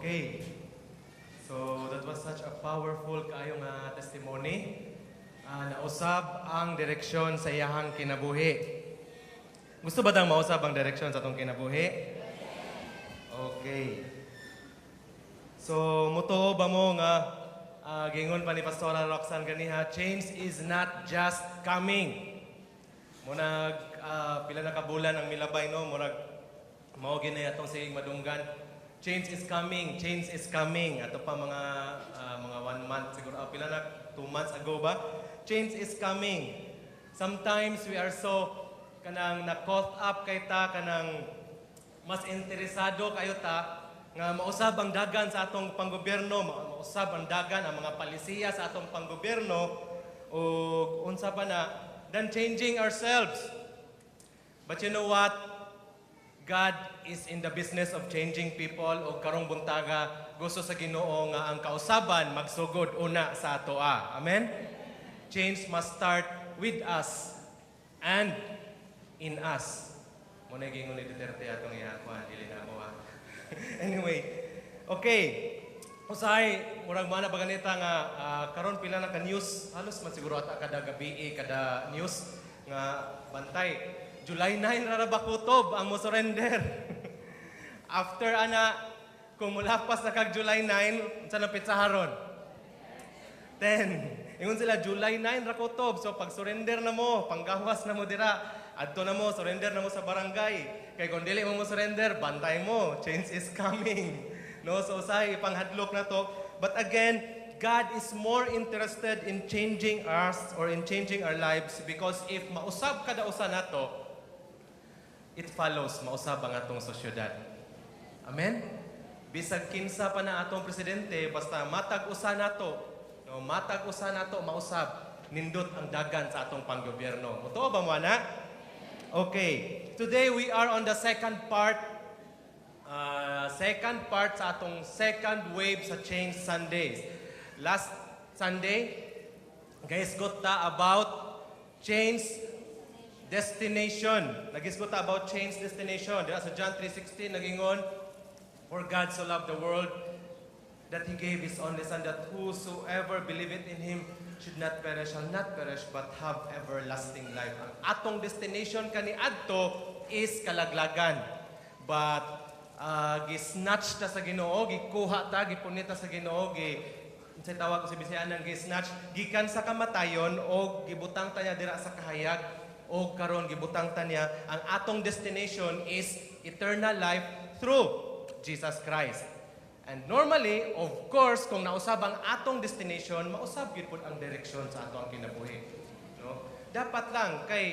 Okay. So that was such a powerful kaayo nga testimony. Nausab ang direksyon sa iyahang kinabuhi. Gusto ba tang mausab ang direksyon sa atong kinabuhi? Okay. So mutuo ba mo nga gingon pa ni Pastora Roxanne ganiha, change is not just coming. Munag pila na ka bulan ang milabay, no, murag mao gini atong sige madunggan. Change is coming, change is coming. Ato pa mga mga 1 month siguro, pila na, 2 months ago ba? Change is coming. Sometimes we are so kanang na caught up kay ta, kanang mas interesado kayo ta nga mausab ang dagan sa atong panggobyerno, mausab ang dagan ang mga palisiya sa atong panggobyerno o unsa pa na than changing ourselves. But you know what? God is in the business of changing people, o karong buntaga gusto sa Ginoo nga ang kausaban magsugod una sa atoa. Amen. Change must start with us and in us. Mao na gingon ni Duterte atong iyakuan, dili na ako ha. Anyway, okay. Usahay, murag mana ba ganita nga karon pila na ka news, halos man siguro ata kada gabi kada news nga bantay. July 9 ra ba kutob ang mo surrender. After ana, kung mulapas na kag July 9, unsa na petsa haron? 10. Ingon sila July 9 ra kutob. So pag surrender na mo, panggawas na mo dira. Adto na mo, surrender na mo sa barangay. Kay kung dili mo mo surrender, bantay mo. Change is coming. No, so usahay ipanghadlok na to. But again, God is more interested in changing us or in changing our lives because if mausab kada usa nato, it follows mausab ang atong sosyedad. Amen? Bisag kinsa pa na atong presidente, basta matag usa nato, no, matag usa nato mausab, nindot ang dagan sa atong panggobyerno. Mutuo ba mo ana? Okay. Today we are on the second part sa atong second wave sa Change Sundays. Last Sunday, guys, got ta about change destination. Nagisgot ta about change destination. Dira sa John 3:16 nagingon, "For God so loved the world that He gave His only Son, that whosoever believeth in Him should not perish, shall not perish, but have everlasting life." Ang atong destination kaniadto is kalaglagan. But gisnatch ta sa Ginoo, gikuha ta, gipunit ta sa Ginoo, gi unsay tawag ko sa Bisaya nang gisnatch gikan sa kamatayon og gibutang ta niya dira sa kahayag, og karon gibutang ta niya, ang atong destination is eternal life through Jesus Christ. And normally, of course, kung nausab ang atong destination, mausab gyud pud ang direksyon sa atong kinabuhi. No? Dapat lang kay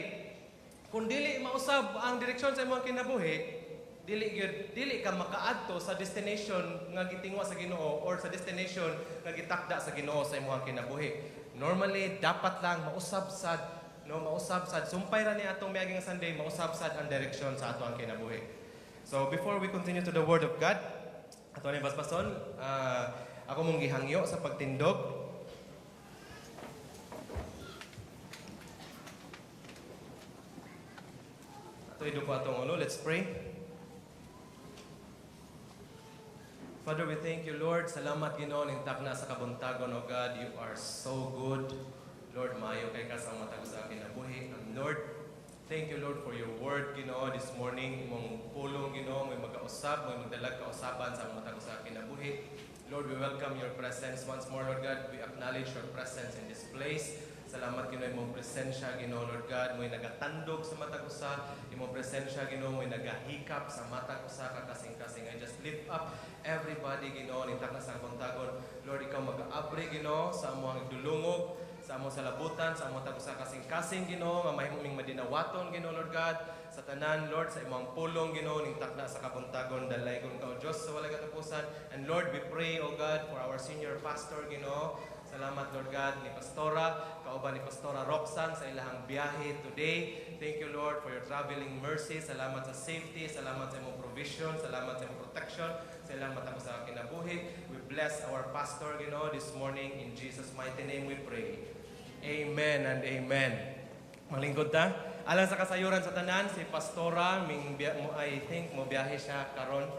kung dili mausab ang direksyon sa imong kinabuhi, dili gyud dili ka makaadto sa destination nga gitingwa sa Ginoo or sa destination nga gitakda sa Ginoo sa imong kinabuhi. Normally, dapat lang mausab sad, no, mausab sad, sumpay ra ni atong miaging Sunday, mausab sad ang direksyon sa atong kinabuhi. So before we continue to the word of God, ato ni basbason, ako mong gihangyo sa pagtindog. Ato iduko atong ulo, let's pray. Father, we thank you, Lord. Salamat, Ginoo, ning takna sa kabuntagon, O God. You are so good. Lord, maayo kay ka sa matag sa kinabuhi. And Lord, thank you, Lord, for your word, Ginoo, this morning. Imong pulong, Ginoo, may magausab, may magdalag kausaban sa matag sa kinabuhi. Lord, we welcome your presence once more, Lord God. We acknowledge your presence in this place. Salamat, Ginoo, imong presensya, Ginoo, Lord God, mo'y nagatandog sa matag usa, imong presensya, Ginoo, mo'y nagahikap sa matag usa ka kasing-kasing. I just lift up everybody, Ginoo, ning takna sa kabuntagon. Lord, ikaw mag-aabri, Ginoo, sa among dulungog, sa among salabutan, sa among matag usa kasing-kasing, Ginoo, nga mahimo ming madinawaton, Ginoo, Lord God, sa tanan, Lord, sa imong pulong, Ginoo, ning takna sa kabuntagon, dalaygon ka, O Dios, sa walay katapusan. And Lord, we pray, O God, for our senior pastor, Ginoo. Salamat, Lord God, ni Pastora, kauban ni Pastora Roxanne sa ilahang biyahe today. Thank you, Lord, for your traveling mercy. Salamat sa safety, salamat sa imong provision, salamat sa imong protection, sa ilang matag sa kinabuhi. We bless our pastor, Ginoo, this morning. In Jesus' mighty name we pray. Amen and amen. Malingkod ta. Alang sa kasayuran sa tanan, si Pastora, ming mo, I think mo biyahe siya karon.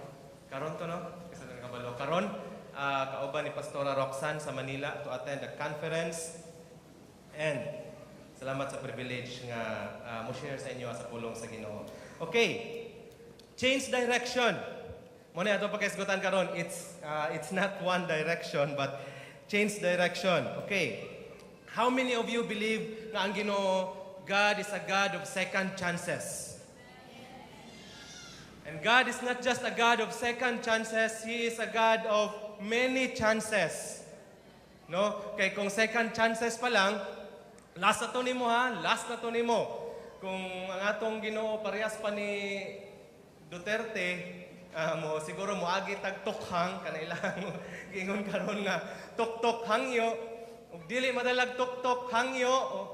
Karon to, no? Kasi Nakabalo karon, kauban ni Pastora Roxanne sa Manila to attend a conference. And salamat sa privilege nga mo share sa inyo sa pulong sa Ginoo. Okay. Change direction. Mao na ato pagkaisgutan karon. It's not one direction but change direction. Okay. How many of you believe nga ang Ginoo, God is a God of second chances? And God is not just a God of second chances, He is a God of many chances. No? Kay kung second chances pa lang, last na to nimo ha, last na to nimo. Kung ang atong Ginoo parehas pa ni Duterte, mo siguro moagi tag tukhang kana ilang giingon karon nga tuktok hangyo ug dili madalag tuktok hangyo, oh,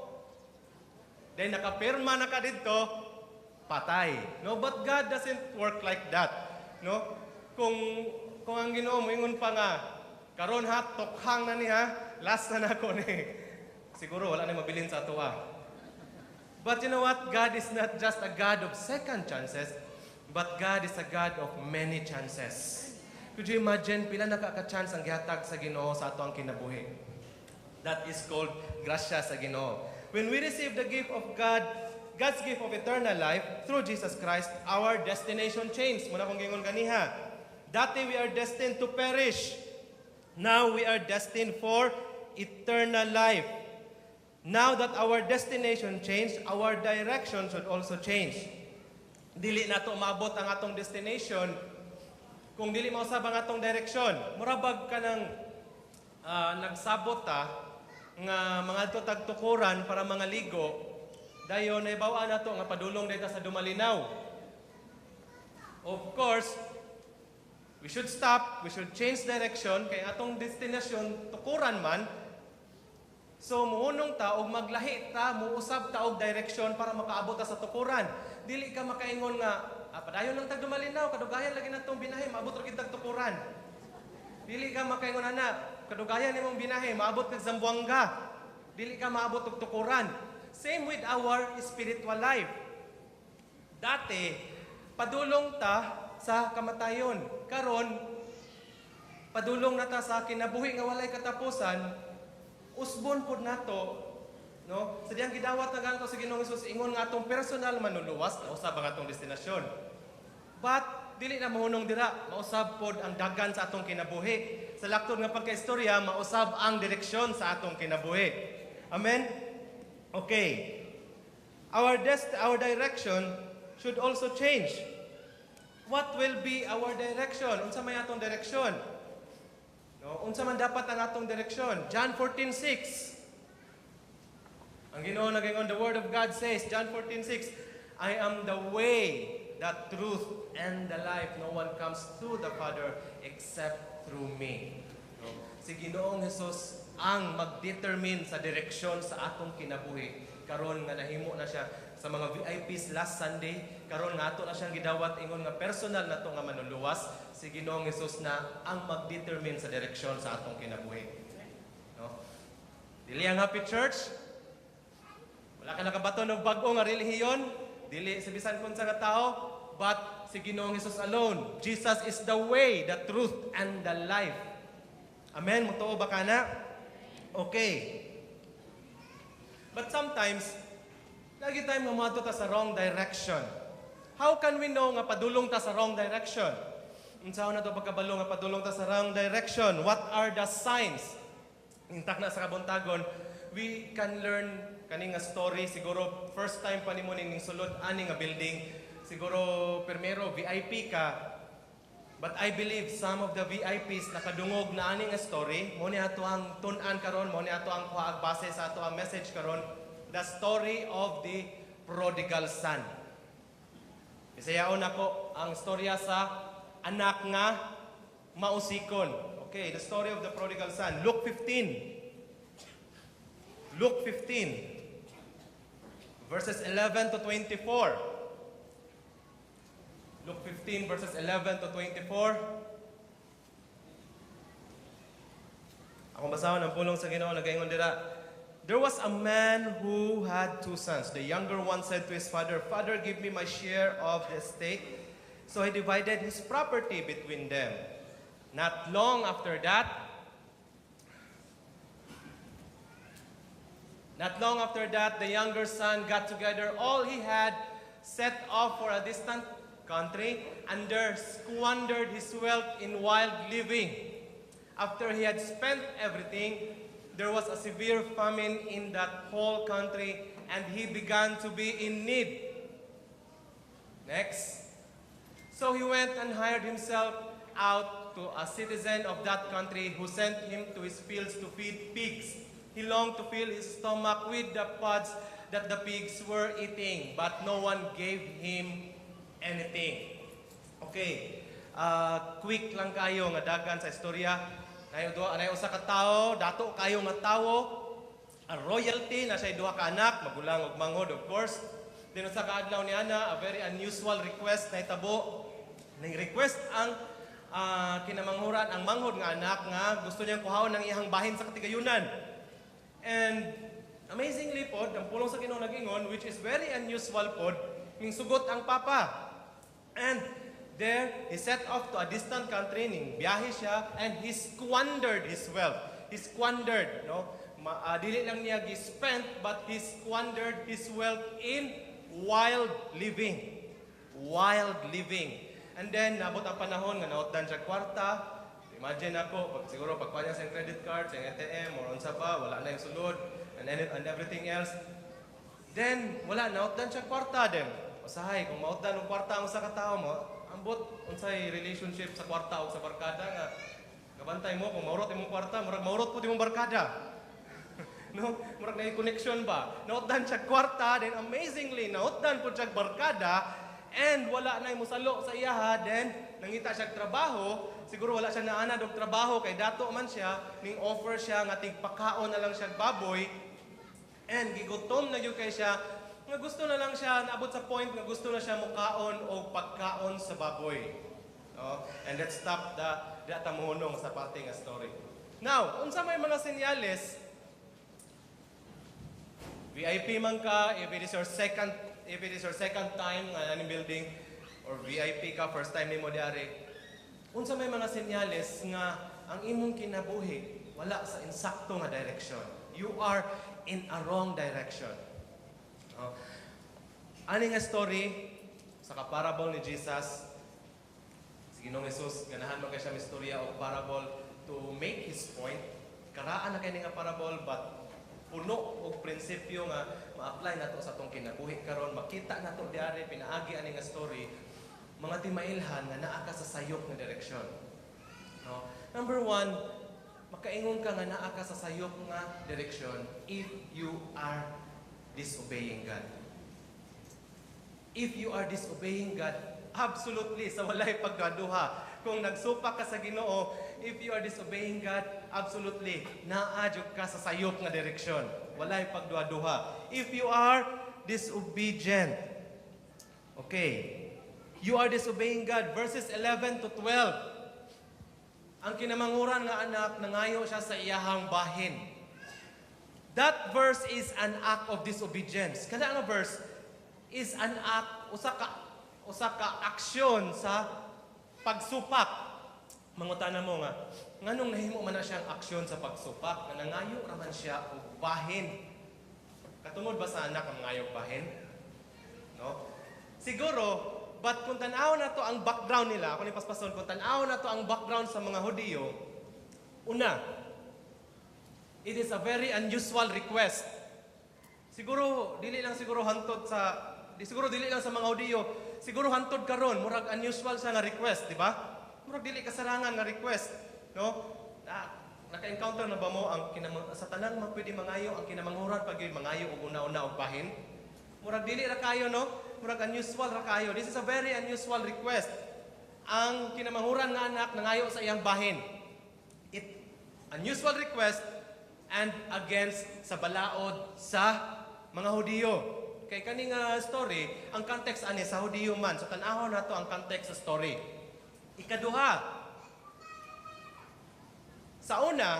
then nakapirma na ka didto, patay. No, but God doesn't work like that. No? Kung ang Ginoo moingon pa nga karon ha, tukhang na ni ha, last na nako ni. Siguro wala na mabilin sa atoa. But you know what? God is not just a God of second chances, but God is a God of many chances. Could you imagine pila na ka chance ang gihatag sa Ginoo sa ato ang kinabuhi? That is called grasya sa Ginoo. When we receive the gift of God, God's gift of eternal life through Jesus Christ, our destination changed. Mao na akong giingon ganiha. Dati we are destined to perish. Now we are destined for eternal life. Now that our destination changed, our direction should also change. Dili nato maabot ang atong destination kung dili mausab ang atong direksyon. Murabag ka ng nagsabot ta nga mga tag tukuran para mga ligo, dayon nahibaw-an nato nga padulong dito sa Dumalinao. Of course, we should stop, we should change direction kay atong destinasyon tukuran man. So muhunong ta og maglahi ta, muusab ta og direction para makaabot ta sa tukuran. Dili ka makaingon nga padayon lang tag Dumalinao, kadugayan lagi natong binahe, maabot ra gid tag tukuran. Dili ka makaingon ana, kadugayan nimong binahe, maabot kag Zamboanga. Dili ka maabot og tukuran. Same with our spiritual life. Dati, padulong ta sa kamatayon. Karon, padulong na ta sa kinabuhi nga walay katapusan, usbon pod nato, no? Sa diyang gidawat na ganito sa Ginoong Hesus ingon nga atong personal manluluwas, nausab ang atong destinasyon. But dili na mahunong dira, mausab pod ang dagan sa atong kinabuhi. Sa laktod nga pagkaistorya, mausab ang direksyon sa atong kinabuhi. Amen? Okay. Our direction should also change. What will be our direction? Unsa may atong direksyon? No, unsa man dapat ang atong direksyon? John 14:6. Ang Ginoo nagaingon, the word of God says, John 14:6, "I am the way, the truth, and the life. No one comes to the Father except through me." No? Si Ginoong Hesus ang mag-determine sa direksyon sa atong kinabuhi. Karon nga nahimo na siya sa mga VIPs last Sunday, karon nga ato na siyang gidawat ingon nga personal nato nga manluluwas, si Ginoong Hesus na ang mag-determine sa direksyon sa atong kinabuhi. No? Dili ang Happy Church, wala ka nakabaton og bag-o nga relihiyon, dili sa bisan kun sa nga tao, but si Ginoong Hesus alone. Jesus is the way, the truth, and the life. Amen? Mutuo ba ka na? Okay. But sometimes, lagi tayo moadto ta sa wrong direction. How can we know nga padulong ta sa wrong direction? Unsaon nato pagkabalo nga padulong ta sa wrong direction? What are the signs? Intak na sa kabuntagon, we can learn kani nga story. Siguro first time pa nimo ning sulod ani nga building. Siguro primero VIP ka. But I believe some of the VIPs nakadungog na ani nga story. Mao ni ato ang tun-an karon, mao ni ato ang kuhaag base sa ato ang message karon, the story of the prodigal son. Bisayaon nako ang storya sa anak nga mausikon. Okay, the story of the prodigal son. Luke 15. Luke 15 verses 11 to 24. Luke 15 verses 11 to 24. Akong basahon ang pulong sa Ginoo, nagaingon dira. There was a man who had two sons. The younger one said to his father, 'Father, give me my share of the estate.' So he divided his property between them. Not long after that, the younger son got together all he had, set off for a distant country, and there squandered his wealth in wild living. After he had spent everything, there was a severe famine in that whole country, and he began to be in need. Next. So he went and hired himself out to a citizen of that country who sent him to his fields to feed pigs. He longed to fill his stomach with the pods that the pigs were eating, but no one gave him anything. Okay. Quick lang kayo nga dagan sa istorya. Naay usa ka tawo, dato kayo nga tawo, a royalty na siya duha ka anak, magulang ug manghod, of course. Then usa ka adlaw ni ana, a very unusual request na hitabo. Ning request ang kinamanghuran, ang manghod nga anak nga gusto niyang kuhaon ang iyang bahin sa katigayunan. And amazingly pod, ang pulong sa Ginoo nagingon, which is very unusual pod, ning sugot ang papa. And there, he set off to a distant country, ning biyahe siya, and he squandered his wealth. He squandered, no? Dili lang niya gi-spent, but he squandered his wealth in wild living. Wild living. And then, nabot ang panahon nga nautdan siya kwarta. Imagine ako, pag siguro pagkuha niya sa credit card, sa ATM, or unsa pa, wala na yung sulod, and everything else. Then, wala, nautdan siya kwarta din. Usahay, kung mautdan og kwarta ang usa ka tawo mo, ambot unsay relationship sa kwarta o sa barkada nga kabantay mo kung maurot imong kwarta, murag maurot pud imong barkada. No, murag na connection ba? Nautdan siya kwarta, then amazingly nautdan pud siya barkada and wala na musalo sa iyaha. Then nangita siya trabaho, siguro wala siya naanad og trabaho kay dato man siya, ning offer siya nga tigpakaon na lang siya baboy. And gigutom na gyud kay siya nga gusto na lang siya, naabot sa point nga gusto na siya mukaon og pagkaon sa baboy. No? And let's stop the tamuhunong sa parte nga story. Now, unsa may mga senyales? VIP man ka, if it is your second time nga aning building or VIP ka, first time nimo diari. Unsa may mga senyales nga ang imong kinabuhi wala sa insakto nga direction? You are in a wrong direction. No? Ani nga story sa ka-parable ni Jesus, si Ginoong Jesus, ganahan man kay siya mistorya og parable to make his point. Karaan na kay ni nga parable, but puno og prinsipyo nga ma-apply nato sa atong kinabuhi karon. Makita nato diari pinaagi ani nga story mga timailhan nga naa ka sa sayop nga direksyon. No? Number one, makaingon ka nga naa ka sa sayop nga direksyon if you are disobeying God. If you are disobeying God, absolutely, sa walay pagkaduha. Kung nagsupak ka sa Ginoo, if you are disobeying God, absolutely, naa jud ka sa sayop nga direksyon. Walay pagduha-duha. If you are disobedient, okay, you are disobeying God. Verses 11 to 12. Ang kinamanguran nga anak, nangayo siya sa iyahang bahin. That verse is an act of disobedience. Kada nga verse is an act, usa ka aksyon sa pagsupak. Mangutana mo nga, nganong nahimo man na siyang aksyon sa pagsupak? Nga nangayo raman siya og bahin. Katungod ba sa anak ang mangayo og bahin? No? Siguro, but kung tan-aw na to ang background nila, ako ni paspason, kung tan-aw na to ang background sa mga Hudiyo, una, it is a very unusual request. Siguro dili lang siguro hantod sa di siguro dili lang sa mga Hudiyo, siguro hantod karon murag unusual siya nga request, di ba? Murag dili kasarangan nga request, no? Na, naka-encounter na ba mo ang kinamang, sa tanang mga pwede mangayo, ang kinamanghuran pag yun mangayo og una-una og bahin? Murag dili ra kayo, no? Murag unusual ra kayo. This is a very unusual request. Ang kinamanghuran nga anak nangayo sa iyang bahin. It unusual request and against sa balaod sa mga Hudiyo. Kay kani nga story, ang context ani sa Hudiyo man. So tan-awon nato ang context sa story. Ikaduha, sa una,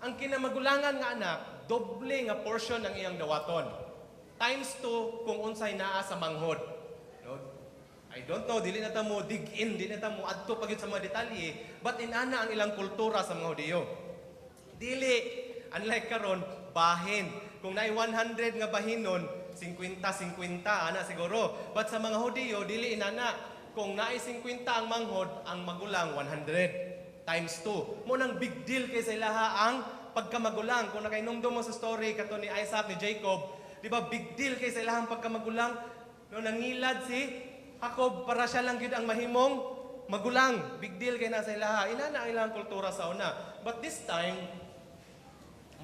ang kinamagulangan nga anak, doble nga portion ang iyang dawaton. Times 2 kung unsay naa sa manghod. No? I don't know, dili na ta mo dig in, dili na ta mo adto pa gyud sa mga detalye, but inana ang ilang kultura sa mga Hudiyo. Dili, unlike karon, bahin. Kung naay 100 nga bahinon, 50-50, ana siguro. But sa mga Hudiyo, dili inana. Kung naay 50 ang manghod, ang magulang 100 times 2. Mao nang big deal kay sa ilaha ang pagkamagulang. Kung nakainumdum mo sa story kato ni Isaac, ni Jacob, di ba big deal kay sa ilahang pagkamagulang? No, nangilad si Jacob para siya lang gyud ang mahimong magulang. Big deal kay na sa ilaha. Inana ang ilang kultura sa una. But this time,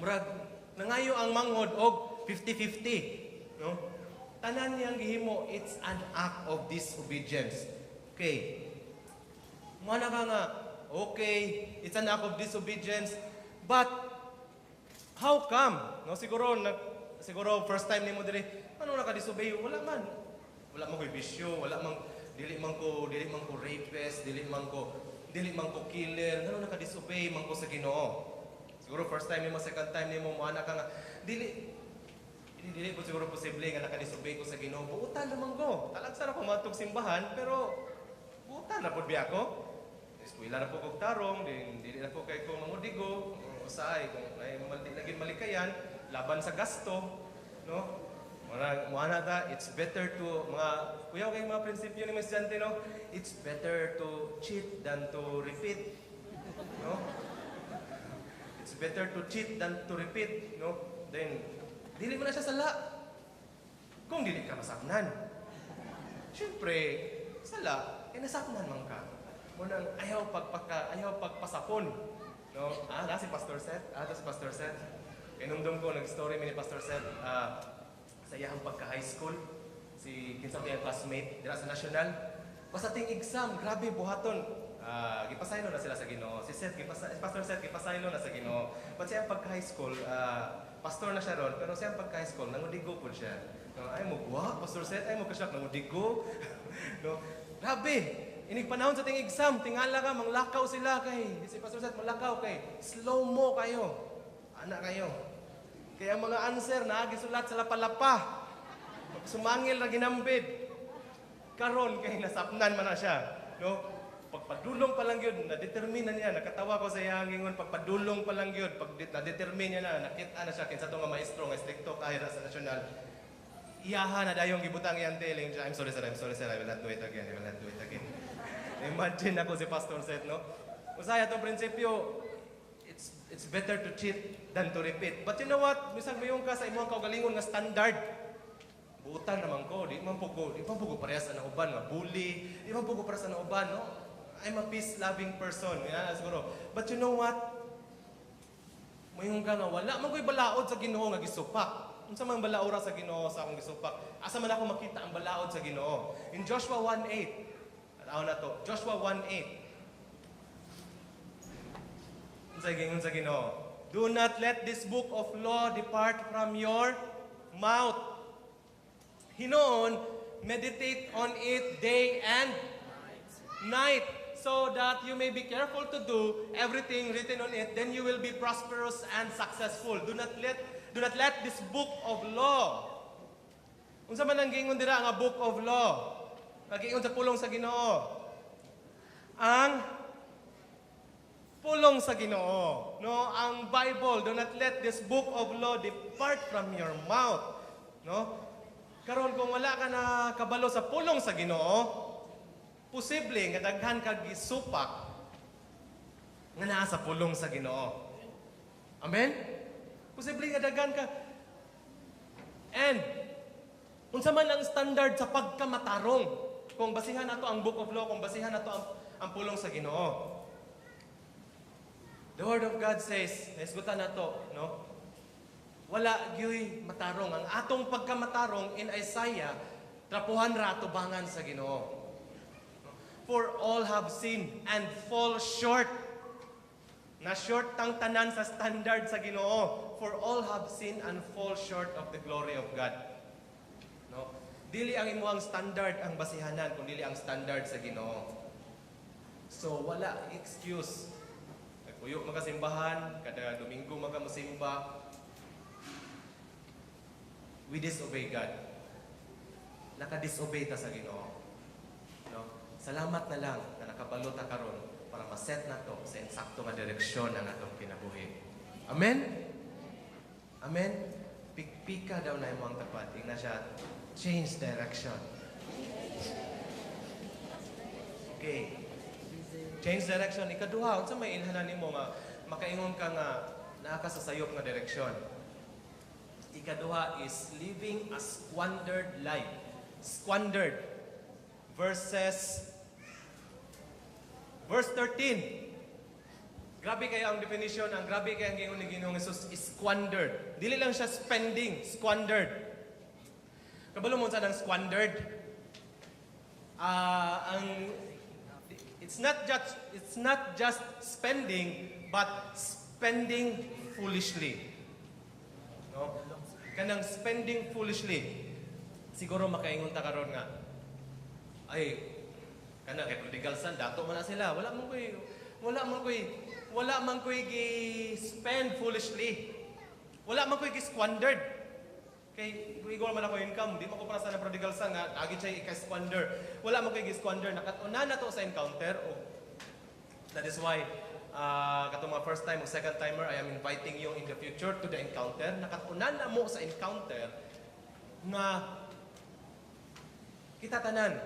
murag nangayo ang manghod og 50-50, no? Tanan niyang gihimo, it's an act of disobedience. Okay. Mo na ka nga, okay, it's an act of disobedience, but how come? No, siguro nag siguro first time nimo diri, ano, naka-disobey? Wala man. Wala man ko'y bisyo, wala man dili man ko rapist, dili man ko killer, ngano naka-disobey man ko sa Ginoo? Siguro first time nimo, second time nimo, moana ka nga dili dili dili po siguro posible nga naka-disobey ko sa Ginoo. Buutan naman ko. Talagsa ra ko matug simbahan, pero buutan na pud biya ako. Eskwela na po kog tarong, din dili na po kay ko mangudigo, usahay kung ay mali lagi malikayan laban sa gasto, no? Mura mo ana ta, it's better to mga kuyaw kay mga prinsipyo ni mga estudyante, no? It's better to cheat than to repeat, no? It's better to cheat than to repeat, no? Then dili mo na siya sala. Kung dili ka masaknan. Siyempre, sala, eh nasaknan man ka. Mao nang ayaw pagpasapon. No? Ah, na si Pastor Seth. Ah, si Pastor Seth. Kinumdum ko, nag-story mi ni Pastor Seth sa iyang pagka-high school. Si kinsa ba iyang classmate dira sa national. Basta ting exam, grabe buhaton. Ah, gipasaylo na sila sa Ginoo. Si Seth, si Pastor Seth, gipasaylo na sa Ginoo. But sa iyang pagka-high school, pastor na siya ron, pero sa iyang pagka-high school, nangudigo po siya. No, ay mo guwa, Pastor Seth, ay mo kasyak, nangudigo. No, grabe. Inig panahon sa ting exam, tingala ka, manglakaw sila kay si Pastor Seth, manglakaw kay slow mo kayo. Ana kayo. Kaya ang mga answer na gisulat sa lapalapa. Sumangil na ginambid. Karon kay nasapnan man na siya, no? Pagpadulong pa lang yun, na-determine na niya, nakatawa ko sa iyang ingon, pagpadulong pa lang yun, pag na-determine niya na, nakita na siya, kinsa to nga maestro, nga stricto kaayo sa nasyonal, iyaha na dayong gibutang iyang tele. "I'm sorry, sir, I'm sorry, sir, I will not do it again, I will not do it again." Imagine ako si Pastor Seth, no? Usaya itong prinsipyo, it's better to cheat than to repeat. But you know what? Bisag mayon ka sa imong kaugalingon nga standard, buutan naman ko, di man po ko parehas sa uban nga bully, di man po ko parehas sa uban, no? I'm a peace-loving person, yan siguro. But you know what? Mayon ka nga wala man ko'y balaod sa Ginoo nga gisupak. Unsa man balaora sa Ginoo sa akong gisupak? Asa man ako makita ang balaod sa Ginoo? In Joshua 1:8. Tanaw na to. Joshua 1:8. Unsa gingon sa Ginoo? "Do not let this book of law depart from your mouth. Hinoon, meditate on it day and night, so that you may be careful to do everything written on it. Then you will be prosperous and successful." Do not let this book of law. Unsa man ang giingon dira nga book of law? Kagiingon sa pulong sa Ginoo. Ang pulong sa Ginoo. No, ang Bible, "Do not let this book of law depart from your mouth." No? Karon kung wala ka na kabalo sa pulong sa Ginoo, posible nga daghan kag gisupak nga naa sa pulong sa Ginoo. Amen? Posible nga daghan ka. And unsa man ang standard sa pagkamatarong? Kung basihan nato ang book of law, kung basihan nato ang pulong sa Ginoo. The word of God says, naisgutan nato, no? Wala gyuy matarong. Ang atong pagkamatarong in Isaiah, trapuhan ra atubangan sa Ginoo. For all have sinned and fall short. Na short tang tanan sa standard sa Ginoo. For all have sinned and fall short of the glory of God. No? Dili ang imuhang standard ang basihanan, kung dili ang standard sa Ginoo. So wala excuse. Nagpuyo makasimbahan, kada Domingo makamusimba. We disobey God. Naka-disobey ta sa Ginoo. No? Salamat na lang na nakabalo ta karon para maset nato sa insakto nga direksyon ang atong kinabuhi. Amen? Amen? Pikpika daw na imong tapat. Ingna siya, "Change direction." Okay. Change direction. Ikaduha, unsa may ilhanan nimo nga makaingon ka nga naa ka sa sayop nga direksyon? Ikaduha is living a squandered life. Squandered. Verse 13. Grabe kayo ang definition, ang grabe kayo ang gingon ni Ginoong Jesus, squandered. Dili lang siya spending, squandered. Kabalo mo sa nang squandered? Ah, ang it's not just spending but spending foolishly. No? Kanang spending foolishly. Siguro makaingon ta karon nga, ay, kana kay prodigal son, dato man na sila. Wala man ko'y gi-spend foolishly. Wala man ko'y gi-squandered. Kay igor man ako income, di man ko para sa prodigal son nga lagi siya ika-squander. Wala man ko'y gi-squander. Nakat-unan na to sa encounter. Oh, that is why katong mga first time o second timer, I am inviting you in the future to the encounter. Nakat-unan na mo sa encounter nga kita tanan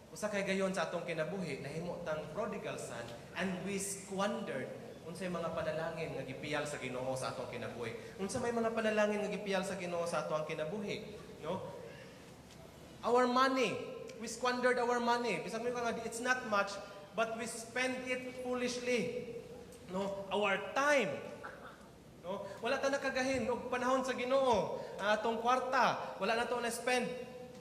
usa kay gayon sa atong kinabuhi nahimo tang prodigal son and we squandered unsay mga panalangin nga gipiyal sa Ginoo sa atong kinabuhi. Unsa may mga panalangin nga gipiyal sa Ginoo sa atong kinabuhi, no? Our money, we squandered our money. Bisag mo nga it's not much, but we spend it foolishly. No? Our time, no? Wala ta nakagahin og panahon sa Ginoo. Ang atong kwarta, wala na to na spend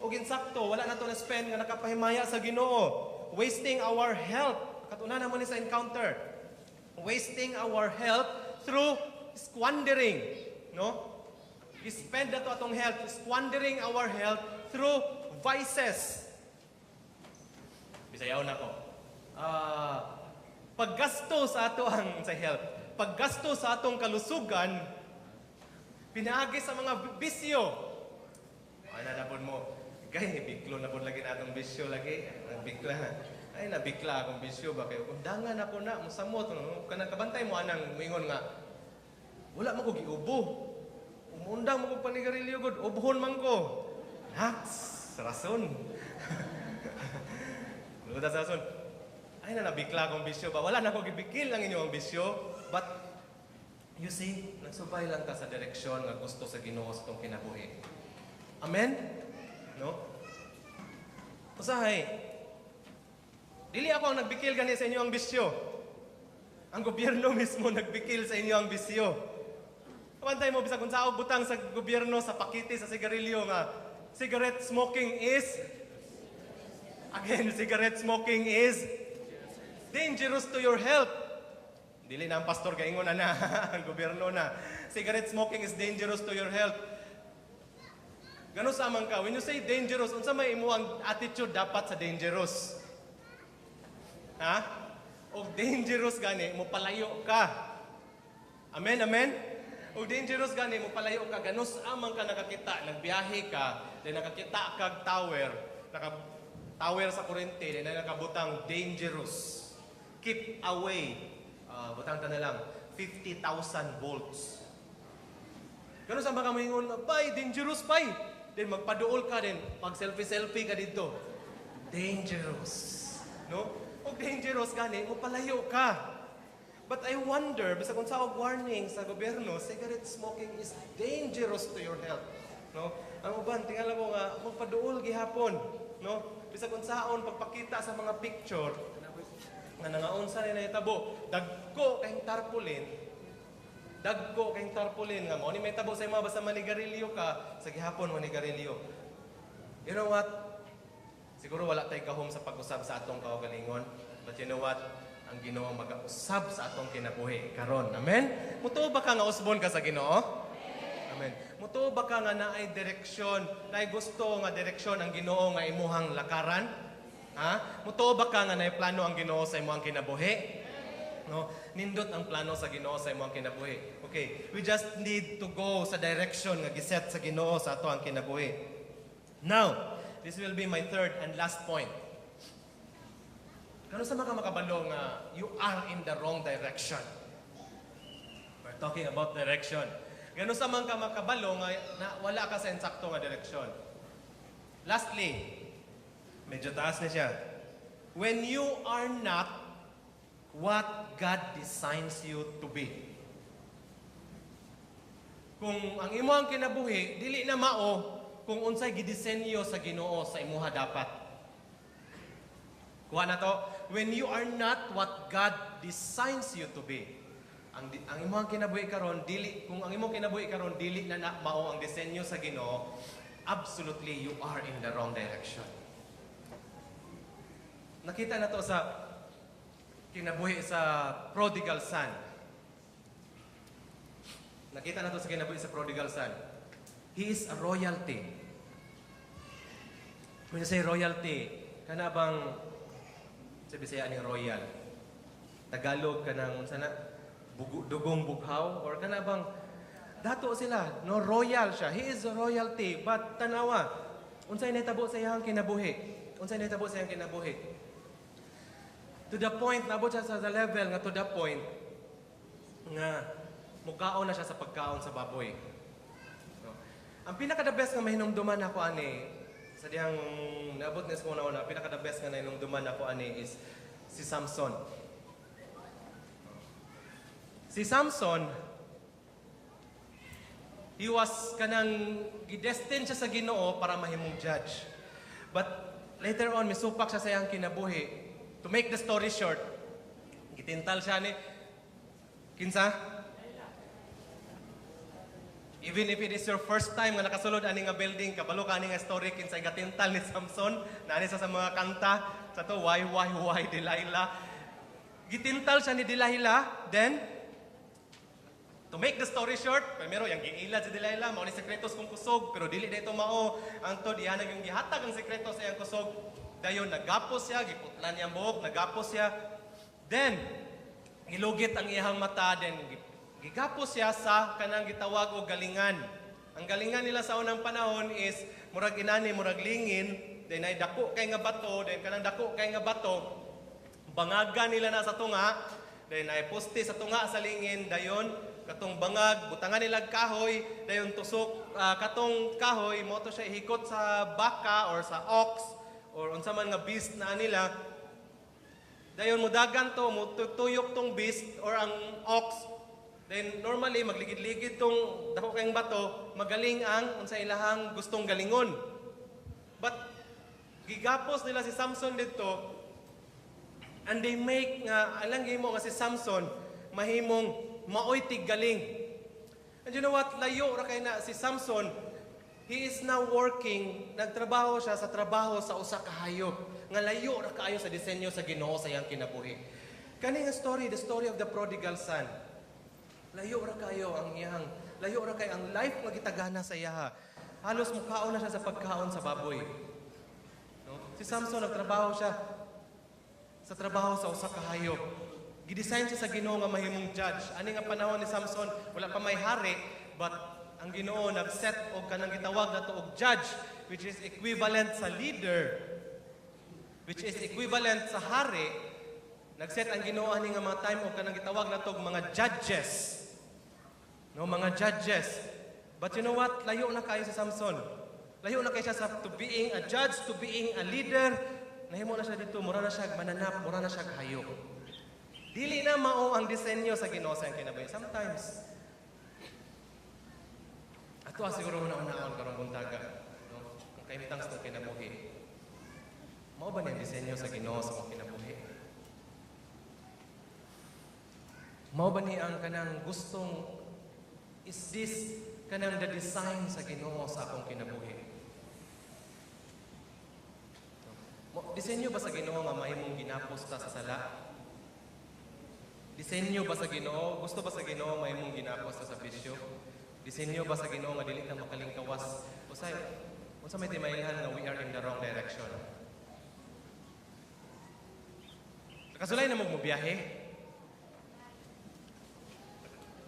og insakto, wala na to na spend nga nakapahimaya sa Ginoo. Wasting our health. Katuna naman ni sa encounter. Wasting our health through squandering, no? I-spend na to atong health, squandering our health through vices. Bisayaw na ko. Ah, paggasto sa ato ang sa health, paggasto sa atong kalusugan, pinaagi sa mga bisyo. Ay, na mo. Gay, biklo na po lagi na atong bisyo lagi. Ang bikla. Ay, nabikla akong bisyo ba kayo. Undangan ako na, musamot. No? Kanang kabantay mo anang muingon nga, wala man ko giubo. Umundang mo ko panigarilyo gud, ubuhon man ko. Naks, rason. Luta sa rason. Ay na nabikla akong bisyo ba? Wala na ko gibikil ang inyong bisyo. But you see, nagsubay lang ta sa direksyon nga gusto sa Ginoo sa itong kinabuhi. Amen? No? Usahay, dili ako ang nagbikil gani sa inyo ang bisyo. Ang gobyerno mismo nagbikil sa inyo ang bisyo. Kabantay mo, bisag kung saog butang sa gobyerno sa pakiti sa sigarilyo nga cigarette smoking is, again, cigarette smoking is dangerous to your health. Dili na ang pastor kaingon na na, ang gobyerno na. Cigarette smoking is dangerous to your health. Gano sa man ka, when you say dangerous, unsa may imo ang attitude dapat sa dangerous? Ha? Og dangerous gani, mo palayo ka. Amen, amen? Og dangerous gani, mo palayo ka. Ganus amang ka nakakita, nagbiyahe ka, then nakakita kag tower, naka tower sa kuryente, then nakabutang "Dangerous. Keep away." Butang ta na lang, 50,000 volts. Ganun sa mga moingon, "Bay, dangerous, bay." Then magpaduol ka din, pag selfie-selfie ka dito. Dangerous. No? Og dangerous gani, mo palayo ka. But I wonder, bisag kung sa warning sa gobyerno, cigarette smoking is dangerous to your health. No? Ang uban, tingala mo nga, magpaduol gihapon. No? Bisag kung saon, pagpakita sa mga picture, nga nangaunsa ni nahitabo, dagko kayong tarpaulin, dagko kayong tarpaulin nga mao ni may tabo sa imo basta manigarilyo ka sa gihapon manigarilyo. You know what? Siguro wala tay gahom sa pag-usab sa atong kaugalingon. But you know what? Ang Ginoo magausab sa atong kinabuhi karon. Amen? Mutuo ba ka nga usbon ka sa Ginoo? Amen. Mutuo ba ka nga naay direksyon, naay gusto nga direksyon ang Ginoo nga imuhang lakaran? Ha? Mutuo ba ka nga naay plano ang Ginoo sa imuhang kinabuhi? No? Nindot ang plano sa Ginoo sa imong kinabuhi. Okay, we just need to go sa direction nga giset sa Ginoo sa ato ang kinabuhi. Now, this will be my third and last point. Kanus-a man ka makabalo nga you are in the wrong direction? We're talking about direction. Kanus-a man ka makabalo nga na wala ka sa insakto nga direksyon? Lastly, medyo taas na siya. When you are not what God designs you to be. Kung ang imo ang kinabuhi, dili na mao kung unsay gidisenyo sa Ginoo sa imuha dapat. Kuha na to, when you are not what God designs you to be. Ang imong kinabuhi karon dili, kung ang imong kinabuhi karon dili na na mao ang disenyo sa Ginoo, absolutely you are in the wrong direction. Nakita na to sa kinabuhi sa prodigal son. Nakita na to sa kinabuhi sa prodigal son. He is a royalty. When you say royalty, kana bang sa Bisaya ning royal? Tagalog, kanang unsa na, dugong bughaw or kana bang dato sila, no? Royal siya. He is a royalty, but tanawa unsay nahitabo sa iyang kinabuhi? Unsay nahitabo sa iyang kinabuhi? To the point, naabot siya sa the level nga to the point nga mukaon na siya sa pagkaon sa baboy, no? Ang pinaka the best nga mahinumduman ako ani sa dihang naabot ni sa una, pinaka the best nga nahinumduman ako ani is si Samson. Si Samson, he was kanang gidestined siya sa Ginoo para mahimong judge. But later on, misupak siya sa iyang kinabuhi. To make the story short, gitintal siya ni kinsa? Even if it is your first time nga nakasulod ani nga building, kabalo ka ani nga story kinsa gatintal ni Samson, naani sa mga kanta sa to, Why, Delilah?" Gitintal siya ni Delilah, then to make the story short, primero yang giilad si Delilah, mao ni sekreto sa kong kusog, pero dili na ito mao. Ang to diha yung gihatag ang sekreto sa iyang kusog. Dayon nagapos siya, giputlan niya ang buhok, nagapos siya. Then gilugit ang iyang mata, then gigapos siya sa kanang gitawag og galingan. Ang galingan nila sa unang panahon is murag inani, murag lingin, then ay dako kay nga bato, then kanang dako kay nga bato, bangaga nila na sa tunga, then ay poste sa tunga sa lingin, dayon katong bangag, butangan nila kahoy, dayon tusok katong kahoy, mo to siya ihikot sa baka or sa ox or unsa man nga beast na nila. Dayon mudagan to, mutuyok tong beast or ang ox. Then normally magligid-ligid tong dako kayong bato, magaling ang unsa ilahang gustong galingon. But gigapos nila si Samson didto and they make nga alang gihimo nga si Samson mahimong maoy tiggaling. And you know what? Layo ra kay na si Samson. He is now working, nagtrabaho siya sa trabaho sa usa ka hayop nga layo ra kaayo sa disenyo sa Ginoo sa iyang kinabuhi. Kani nga story, the story of the prodigal son. Layo ra kayo ang iyang, layo ra kay ang life nga gitagana sa iyaha. Halos mukaon na siya sa pagkaon sa baboy. No? Si Samson, nagtrabaho siya sa trabaho sa usa ka hayop. Gidesign siya sa Ginoo nga mahimong judge. Ani nga panahon ni Samson, wala pa may hari, but ang Ginoo nag-set og kanang gitawag nato og judge, which is equivalent sa leader, which is equivalent sa hari. Nag-set ang Ginoo ani nga mga time og kanang gitawag nato og mga judges. No, mga judges. But you know what? Layo na kayo si Samson. Layo na kayo siya sa to being a judge, to being a leader. Nahimo na siya dito, mura na siya mananap, mura na siya hayop. Dili na mao ang disenyo sa Ginoo sa iyang kinabuhi. Sometimes, ato siguro una-unaon karong buntaga, no? Ang kahimtang sa atong kinabuhi. Mao ba ni ang disenyo sa Ginoo sa akong kinabuhi? Mao ba ni ang kanang gustong, is this kanang the design sa Ginoo sa akong kinabuhi? Disenyo ba sa Ginoo nga mahimong ginapos ta sa sala? Disenyo ba sa Ginoo? Gusto ba sa Ginoo mahimong ginapos ta sa bisyo? Disenyo ba sa Ginoo nga dili ta makalingkawas? Usay, unsa may timailhan nga we are in the wrong direction? Kasulay na mo mobiyahe?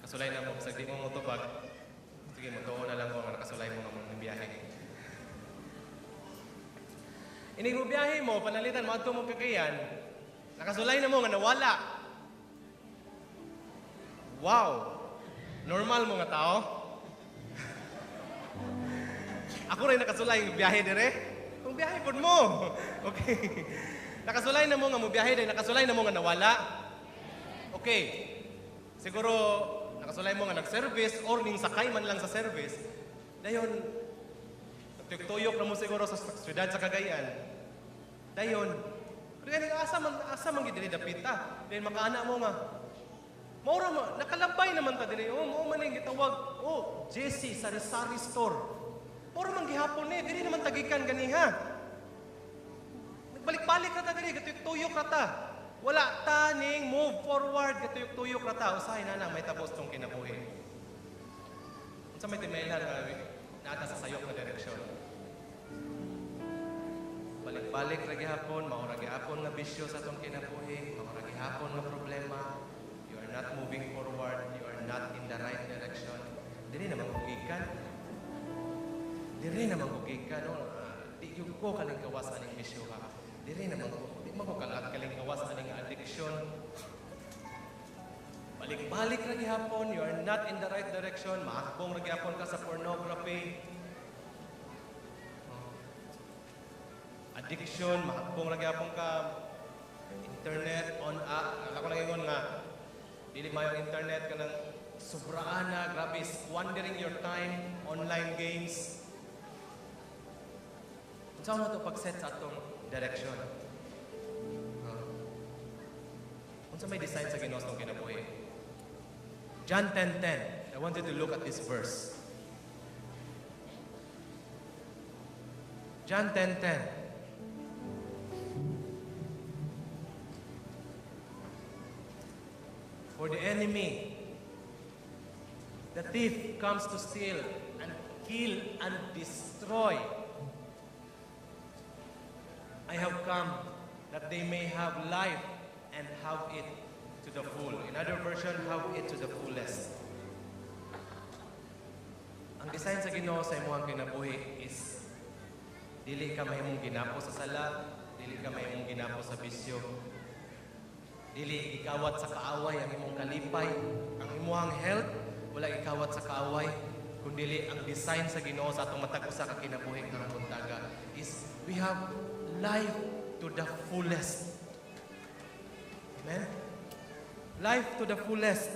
Kasulay na mo, bisag di mo motubag. Sige, motuo na lang ko nga nakasulay mo nga mo biyahe. Inig mo biyahe mo, panalitan mo adto mo Cagayan. Nakasulay na mo nga nawala. Wow! Normal mo nga tao? Ako rin nakasulay ng biyahe dire. Kung biyahe pud mo. Okay. Nakasulay na mo nga mo biyahe dahil nakasulay na mo nga nawala. Okay. Siguro nakasulay mo nga nag-service or ning sakay man lang sa service. Dayon nagtuyok na mo siguro sa syudad sa Cagayan. Dayon, pero gani asa man gid diri dapita. Dayon makaana mo nga Maura mo, nakalabay naman ta diri. Oh, mao man ning gitawag. Oh, Jesse Sari-Sari Store. Maura man gihapon ni, diri naman tagikan ganiha. Nagbalik-balik ra ta diri, gatuyok-tuyok ra ta. Wala ta ning move forward, gatuyok-tuyok ra ta. Usahay na na may tapos tong kinabuhi. Unsa may timailhan nga naa ta sa sayop nga direksyon? Balik-balik ra gihapon, mao ra gihapon nga bisyo sa atong kinabuhi, mao ra gihapon nga problema. You are not moving forward, you are not in the right direction. Diri naman ko gikan. Diri naman ko gikan, no? Di gyud ko kalingkawas aning bisyo ha. Diri naman ko, di man ko kalat kalingkawas aning addiction. Balik-balik ra gihapon, you are not in the right direction, maakbong ra gihapon ka sa pornography. Oh. Addiction, maakbong ra gihapon ka internet on ah, ako lang ingon nga dili mayo ang internet kanang sobraan na, grabe, squandering your time, online games. Unsa na to pag-set sa atong direction? Unsa may design sa Ginoo sa atong kinabuhi? John 10:10. I want you to look at this verse. John 10:10. For the enemy, the thief comes to steal and kill and destroy. I have come that they may have life and have it to the full. In other version, have it to the fullest. Ang design sa Ginoo sa imong kinabuhi is dili ka mahimong ginapo sa sala, dili ka mahimong ginapo sa bisyo. Dili gikawat sa kaaway ang imong kalipay, ang imong health, wala gikawat sa kaaway, kundili ang design sa Ginoo sa atong matag usa ka kinabuhi karong buntaga is we have life to the fullest. Amen? Life to the fullest.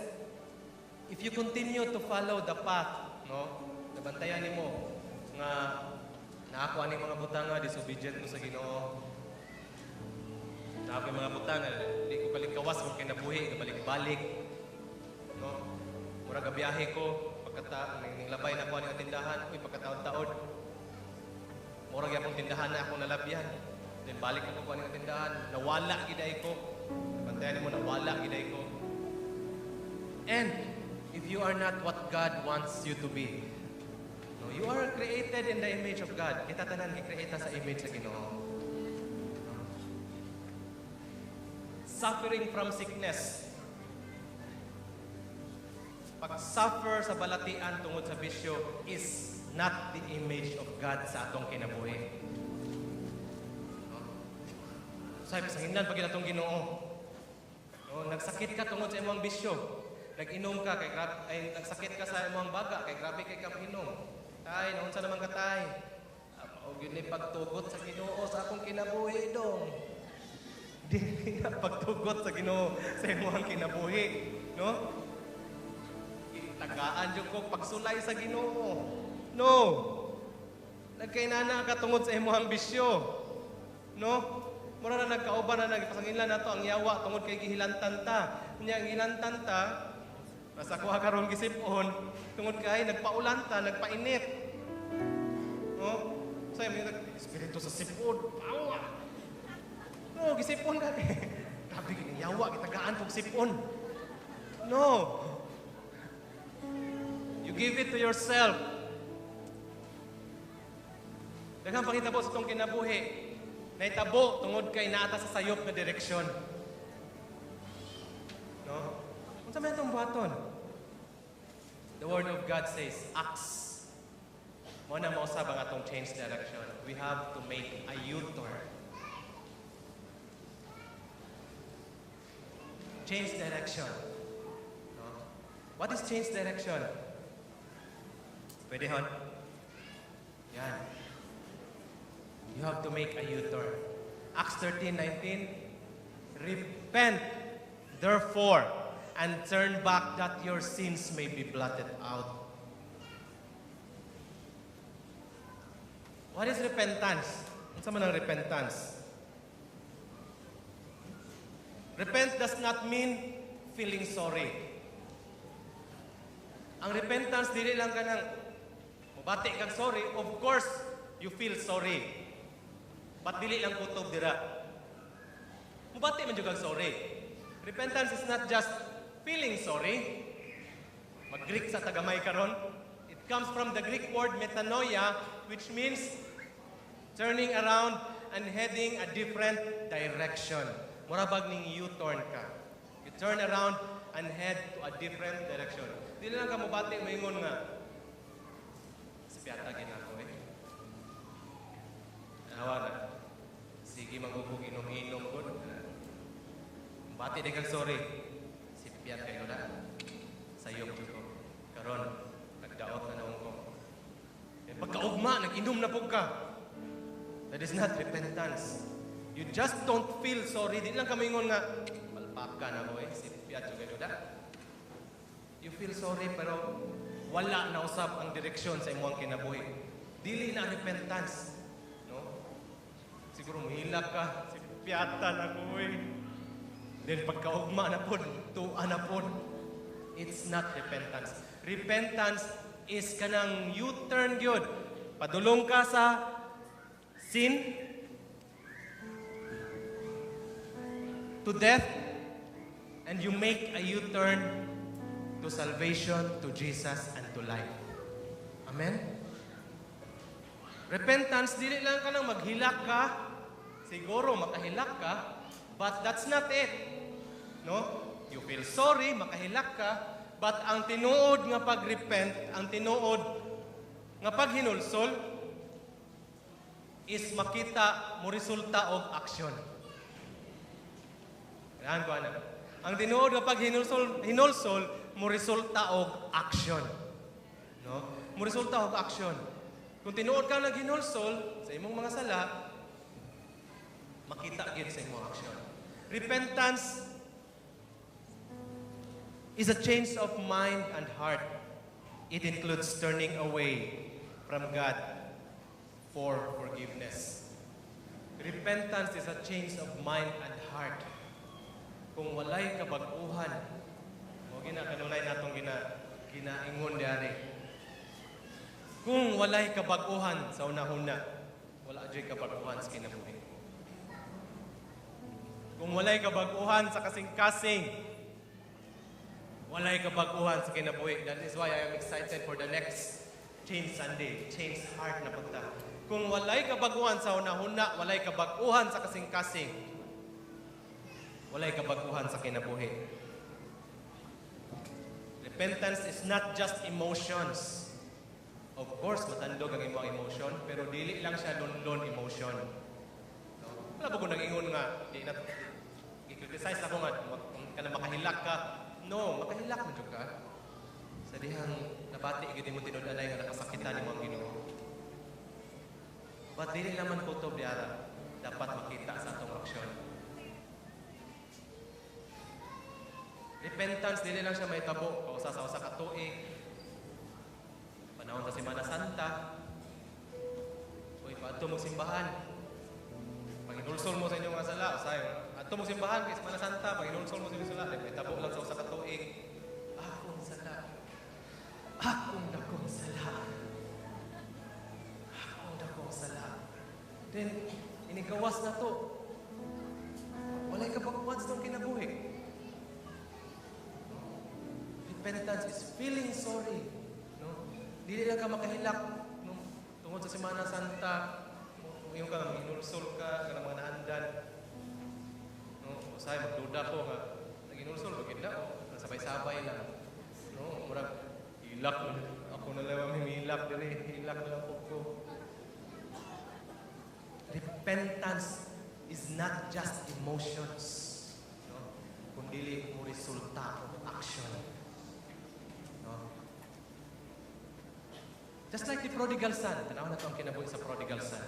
If you continue to follow the path, no? Nabantayan nimo nga naa ko aning mga butanga, disobedient mo sa Ginoo. Naa ko mga butanga, di ko kalingkawas kung kinabuhi, balik-balik. No? Murag biyahe ko, pagkata ning labay na ko aning tindahan, uy, pagkataod-taod. Murag gyapon tindahan na ako nalabyan. Then balik ako ko aning tindahan, nawala giday ko. Bantayan nimo, nawala giday ko. And if you are not what God wants you to be, no, you are created in the image of God. Kita tanan gi-create sa image sa Ginoo. No? Suffering from sickness. Pag-suffer sa balatian tungod sa bisyo is not the image of God sa atong kinabuhi. No? Sabi sa hinlan pag atong Ginoo. No, nagsakit ka tungod sa imong bisyo. Nag-inom ka kay grabe, ay nagsakit ka sa imong baga kay grabe kay ka inom. Tay, naunsa naman ka, tay? Ah, mao gyud ni pagtugot sa Ginoo sa akong kinabuhi dong. Dili na pagtugot sa Ginoo sa imong kinabuhi, no? Tagaan jud ko pagsulay sa Ginoo. No. Nagkainana ka tungod sa imong bisyo. No? Mura na nagkauban na nagpasanginlan nato ang yawa tungod kay gihilantan ta. Unya ang gihilantan ta, nasa kuha karon gisip-on tungod kay nagpaulan ta, nagpainit. No? Say may espiritu sa sipon, pawa. No, gisipon ka. Grabe kini yawa gitagaan kog sipon. No. You give it to yourself. Daghang pangitabo sa itong kinabuhi. Naitabo tungod kay naata sa sayop nga direksyon. No? Unsa may atong buhaton? The word of God says, ask. Mo na mausab ang atong change direction. We have to make a U-turn. Change direction. No? What is change direction? Pwede hon? Yan. You have to make a U-turn. Acts 13:19. "Repent, therefore, and turn back that your sins may be blotted out." What is repentance? Unsa man ang repentance? Repent does not mean feeling sorry. Ang repentance, dili lang kanang mobati kag sorry. Of course, you feel sorry. But dili lang kutob dira. Mobati man jud kag sorry. Repentance is not just feeling sorry. Mag-Greek sa ta gamay karon. It comes from the Greek word metanoia, which means turning around and heading a different direction. Mura bag ning U-turn ka. You turn around and head to a different direction. Dili lang ka mobati, moingon nga, "Sipyata gina ko eh. Awa na. Sige, magugog inom-inom ko. Bati di kag sorry. Sipyat kayo na. Sayop ko. Karon, nagdaot na noon ko." Eh, pagkaugma, nag-inom na pud ka. That is not repentance. You just don't feel sorry. Di lang ka moingon nga, "Palpaka na ko eh. Sipyat jud kayo da." You feel sorry pero wala na usab ang direksyon sa imong kinabuhi. Dili na repentance. No? Siguro muhilak ka, "Sipyata na ko eh." Then pagkaugma na pod, tuwa na pod. It's not repentance. Repentance is kanang U-turn gyud. Padulong ka sa sin to death and you make a U-turn to salvation, to Jesus, and to life. Amen? Repentance, dili lang ka nang maghilak ka. Siguro makahilak ka, but that's not it. No? You feel sorry, makahilak ka, but ang tinuod nga pag-repent, ang tinuod nga paghinulsol, is makita mo resulta og action. Kailangan ko ana. Ang tinuod nga paghinulsol, hinulsol mo resulta og action. No? Mo resulta og action. Kung tinuod ka naghinulsol sa imong mga sala, makita gyud sa imong action. Repentance is a change of mind and heart. It includes turning away from God for forgiveness. Repentance is a change of mind and heart. Kung walay kabag-uhan, mo gina kanunay natong ginaingon diari. Kung walay kabag-uhan sa una-una, wala jud kabag-uhan sa kinabuhi. Kung walay kabag-uhan sa kasing-kasing, walay kabag-uhan sa kinabuhi. That is why I am excited for the next Change Sunday, Change Heart na punta. Kung walay kabag-uhan sa una-una, walay kabag-uhan sa kasing-kasing, walay kabag-uhan sa kinabuhi. Repentance is not just emotions. Of course, matandog ang imong emotion, pero dili lang siya lon-lon emotion. No? Wala ba ko nag-ingon nga, di na, i-criticize ako nga, ka na makahilak ka. No, makahilak man jud ka. Sa dihang nabati gid mo tinud-anay nga nakasakitan nimo ang Ginoo. But dili naman kutob diara, dapat makita sa atong aksyon. Repentance, dili lang siya mahitabo kausa sa usa ka tuig. Panahon sa Semana Santa. Uy, paadto mo simbahan. Pag inulsol mo sa inyong mga sala, usay, adto mo simbahan kay Semana Santa, pag inulsol mo sa inyong sala, mahitabo lang sa usa ka tuig. Akong sala. Akong dakong sala. Akong dakong sala. Then, inigawas na to. Walay kabag-uhan sa itong kinabuhi. Repentance is feeling sorry. No? Dili lang ka makahilak, no? Tungod sa Semana Santa, yung ka inulsol ka kanang mga naandan. No, usahay magduda ko nga naginulsol ba gid na o sabay-sabay lang. No, murag hilak ako na lang mamimilak diri, hilak na lang po ko. Repentance is not just emotions. No? kung dili mo resulta og action. No? Just like the prodigal son, tanaw nato ang kinabuhi sa prodigal son.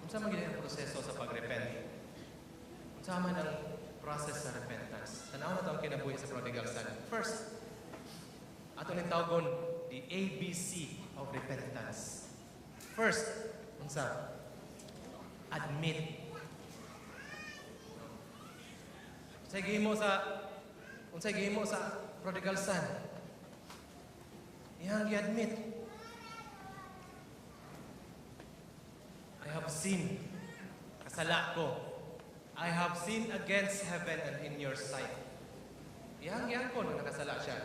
Unsa man gyud ang proseso sa pag-repent? Unsa man ang process sa repentance? Tanaw nato ang kinabuhi sa prodigal son. First, ato ning tawgon the ABC of repentance. First, unsa? Admit. Unsay gihimo sa prodigal son? Iyang gi-admit. "I have sinned. Kasala ko. I have sinned against heaven and in your sight." Iyang giangkon nga nakasala siya.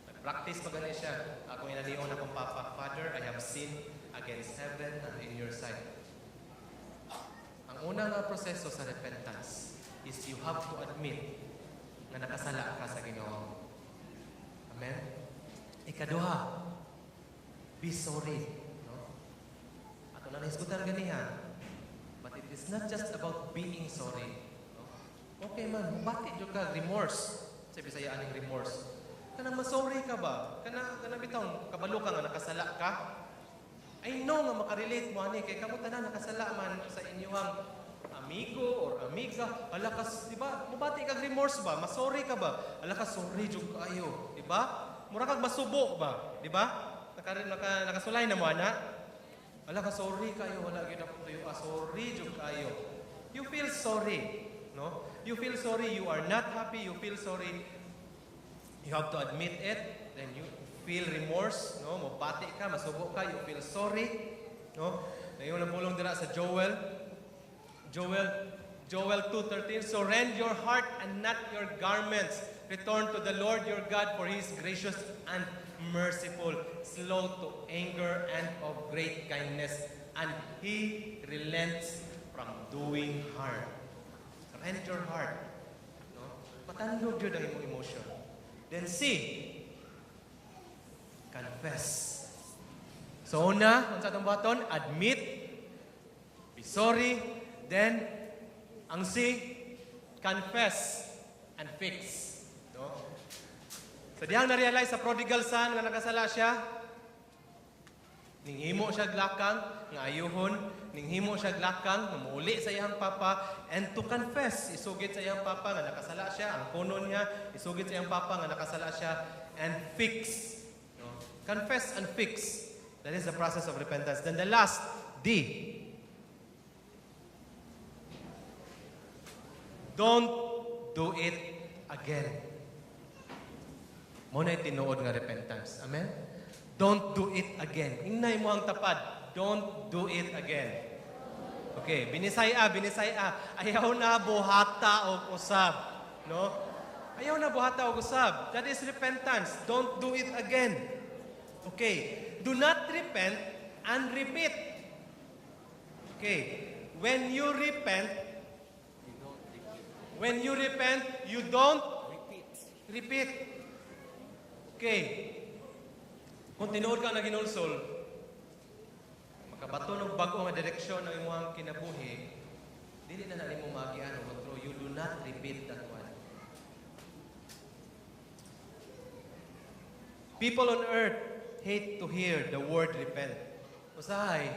Nag-practice pa gani siya. "Akong inalion akong papa. Father, I have sinned against heaven and in your sight." Ang una nga proseso sa repentance is you have to admit nga nakasala ka sa Ginoo. Amen? Ikaduha, be sorry. No? Ato na nahisgutan ganiha. But it is not just about being sorry. No? Okay man, bati jud ka remorse. Sa Bisaya aning remorse. Kanang masorry ka ba? Kana bitaw kabalo ka nga nakasala ka. I know nga makarelate mo ani kay kamo tanan nakasala man sa inyong amigo or amiga. Ala ka, di ba? Mubati kag remorse ba? Masorry ka ba? Ala ka, sorry jud kaayo, di ba? Mura kag masubo ba, di ba? Nakasulay na mo ana. Ala ka, sorry kayo, wala gyud ako tuyo. Ah, sorry jud kayo. You feel sorry, no? You feel sorry, you are not happy, you feel sorry. You have to admit it, then you feel remorse, no? Mobati ka, masubo ka, you feel sorry, no? Nayon ang pulong dira sa Joel. Joel 2:13, "So rend your heart and not your garments. Return to the Lord your God, for He is gracious and merciful, slow to anger and of great kindness, and He relents from doing harm." Rend your heart. No? Matandog jud ang imong emotion. Then C, confess. So una, unsa atong buhaton? Admit, be sorry, then ang C, confess and fix. No? So diyang na-realize sa prodigal son nga nakasala siya, ninghimo siya glakang nga ayuhon, ninghimo siya glakang nga muuli sa iyang papa and to confess, isugid sa iyang papa nga nakasala siya, ang kunon niya, isugid sa iyang papa nga nakasala siya and fix. No? Confess and fix. That is the process of repentance. Then the last, D. Don't do it again. Mo na tinuod nga repentance. Amen? Don't do it again. Ingnay mo ang tapad. Don't do it again. Okay, binisaya, binisaya. Ayaw na buhata og usab. No? Ayaw na buhata og usab. That is repentance. Don't do it again. Okay. Do not repent and repeat. Okay. When you repent, You don't repeat. When you repent, you don't Repeat. Repeat. Okay. Kung tinuod ka na ginulsol, makabato og bag-o nga direksyon ng imong kinabuhi, dili na nimo maagian og otro. You do not repeat that one. People on earth hate to hear the word repent. Usahay,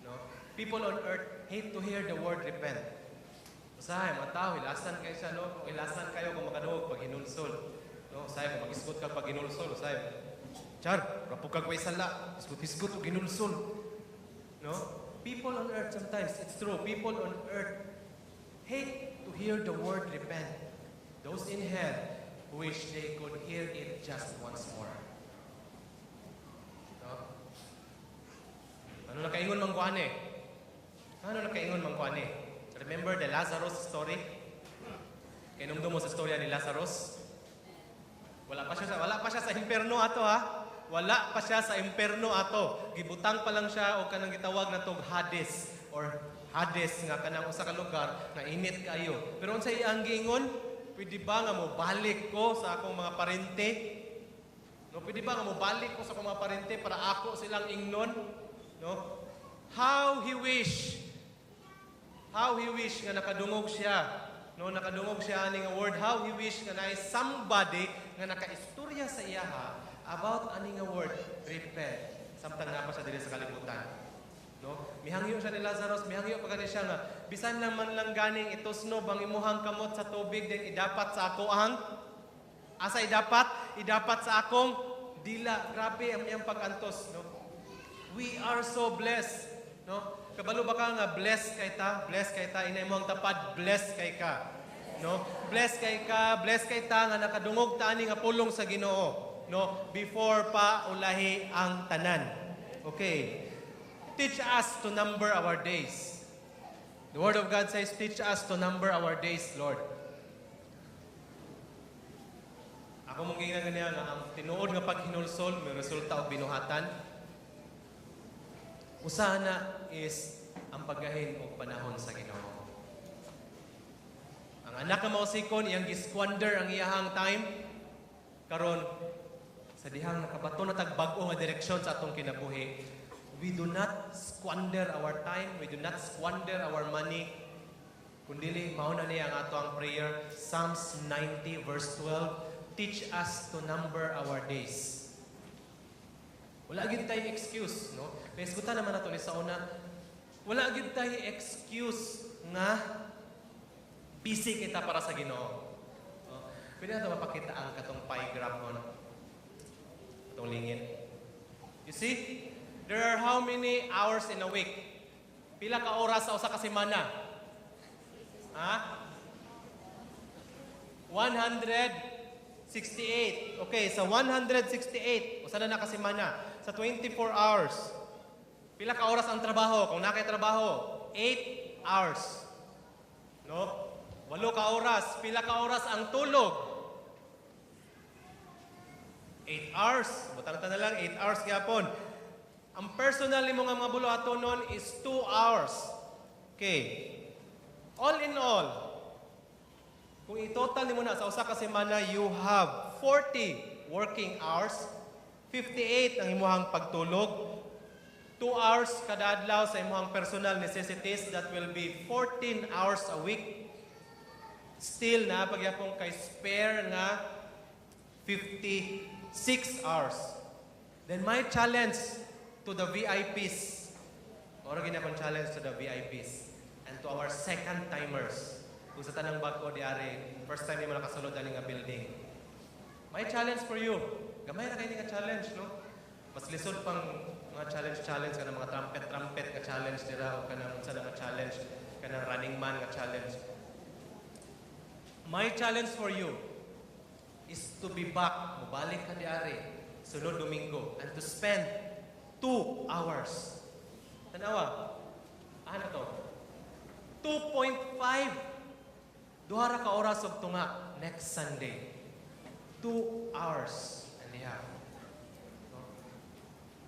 no? People on earth hate to hear the word repent. Usahay, mga tao, ilasan kayo siya, no? Kung ilasan kayo kung makadungog pag hinulsol. No? Usahay, kung mag-isgot ka pag hinulsol, usahay. Char, rapog kag way sala, hisgot-hisgot og hinulsol. No? People on earth, sometimes, it's true, people on earth hate to hear the word repent. Those in hell wish they could hear it just once more. No? Ano nakaingon man ko ani? Ano nakaingon man ko ani? Remember the Lazarus story? Kahinumdum mo sa storya ni Lazarus? Wala pa siya sa impierno ato ha. Wala pa siya sa impierno ato. Gibutang pa lang siya og kanang gitawag natog Hades or Hades nga kanang usa ka lugar nga init kaayo. Pero unsay iyang giingon? Pwede ba nga mo balik ko sa akong mga parente? No, pwede ba nga mo balik ko sa akong mga parente para ako silang ingnon? No? How he wish. How he wish nga nakadungog siya No, nakadungog siya ani nga word, how he wish nga naay somebody nga nakaistorya sa iyaha about ani nga word, "repent," samtang naa pa siya diri sa kalibutan. No? Mihangyo siya ni Lazarus, mihangyo pa gani siya nga bisan naman lang ganing itusnob ang imuhang kamot sa tubig, then idapat sa ako ang asa idapat? Idapat sa akong dila. Grabe ang iyang pag-antos, no? We are so blessed, no? Kabalo ba ka nga blessed kay ta? Blessed kay ta, inay mo ang tapad, blessed kay ka. No? Blessed kay ka, blessed kay ta nga nakadungog ta ani nga pulong sa Ginoo, no? Before pa ulahi ang tanan. Okay. Teach us to number our days. The Word of God says, "Teach us to number our days, Lord." Ako mong giingnan ganiya nga ang tinuod nga paghinulsol may resulta og binuhatan. Usa na is ang paggahin og panahon sa Ginoo. Ang anak nga mausikon, iyang gisquander ang iyahang time. Karon sa dihang nakabato na tag bag-o nga direksyon sa atong kinabuhi, we do not squander our time, we do not squander our money. Kundili mao na niya ang ato ang prayer, Psalms 90 verse 12, "Teach us to number our days." Wala gyud tay excuse, no? Kay isgutan naman nato ni sa una, wala gyud tay excuse nga busy kita para sa Ginoo. No? Pwede nato mapakita ang katong pie graph mo, no? Katong lingin. You see? There are how many hours in a week? Pila ka oras sa usa ka semana? Ha? 168. Okay, sa 168, usa na na ka semana. Sa 24 hours. Pila ka oras ang trabaho? Kung naa kay trabaho, 8 hours. No? 8 ka oras. Pila ka oras ang tulog? 8 hours. Butang ta na lang, 8 hours gyapon. Ang personal nimo nga mga buluhatonon is 2 hours. Okay. All in all, kung i-total nimo na sa usa ka semana, you have 40 working hours, 58 ang imuhang pagtulog, 2 hours kada adlaw sa imuhang personal necessities, that will be 14 hours a week. Still naa pa gyapon kay spare nga 56 hours. Then my challenge to the VIPs, mao gyud akong challenge to the VIPs and to our second timers. Kung sa tanang bag-o diari, first time nimo nakasulod ani nga building. My challenge for you, gamay ra kay nga challenge, no? Mas lisod pang mga challenge-challenge kanang mga trumpet-trumpet nga challenge dira o kanang unsa na nga challenge, kanang Running Man nga challenge. My challenge for you is to be back, mobalik ka diari, sunod Domingo, and to spend 2 hours. Tanawa, ano to? 2.5. 2 ra ka oras og tunga next Sunday. 2 hours and a half. No?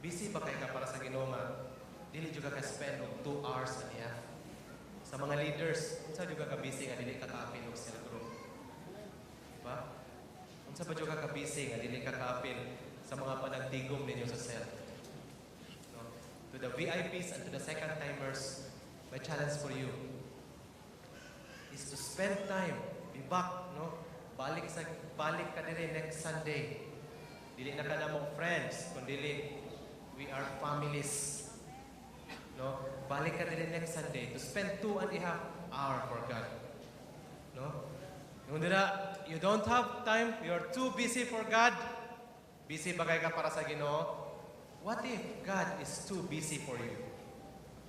Busy ba kay ka para sa Ginoo nga dili jud ka ka-spend og 2 hours and a half? Sa mga leaders, unsa jud ka ka-busy nga dili ka kaapil og cell group? Diba? Unsa pa jud ka ka-busy nga dili ka kaapil sa mga panagtigom ninyo sa cell? No? To the VIPs and to the second timers, my challenge for you is to spend time, be back, no? Balik ka dire next Sunday. Dili na ka namong friends, kundi we are families. No? Balik ka dire next Sunday to spend 2.5 hour for God. No? Yung dira, you don't have time, you're too busy for God. Busy ba kay ka para sa Ginoo? What if God is too busy for you?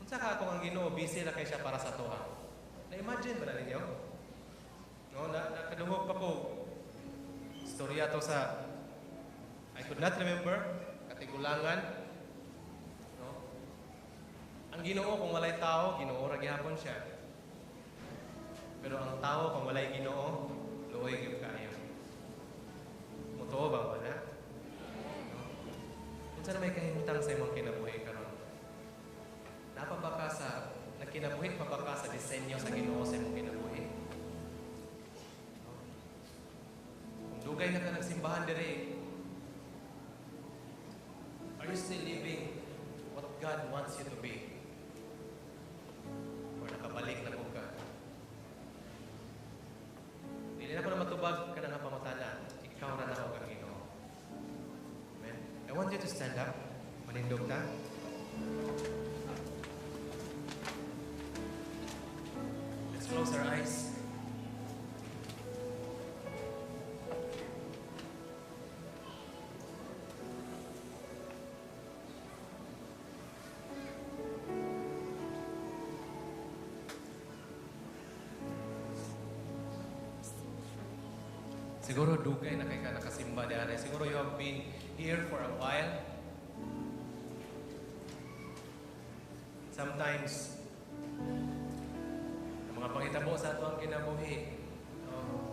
Unsa ka kung ang Ginoo busy ra kay siya para sa atoa? Na-imagine ba na ninyo? No, na nakadungog pa ko istorya to sa, I could not remember, katigulangan. No? Ang Ginoo, kung walay tao, Ginoo ra gihapon siya. Pero ang tao, kung walay Ginoo, luoy gyud kaayo. Mutuo ba ba na? No? Unsa na may kahimtang sa imong kinabuhi karon? Naa pa ba ka sa nagkinabuhi pa ba ka sa disenyo sa Ginoo sa imong kinabuhi? No? Kung dugay na ka nagsimbahan diri, are you still living what God wants you to be? Or nakabalik na po ka? want you to stand up. Manindog ta. Let's close our eyes. Siguro dugay na kay ka nakasimba diari. Siguro you have been here for a while. Sometimes, ang mga panghitabo sa ato ang kinabuhi, no,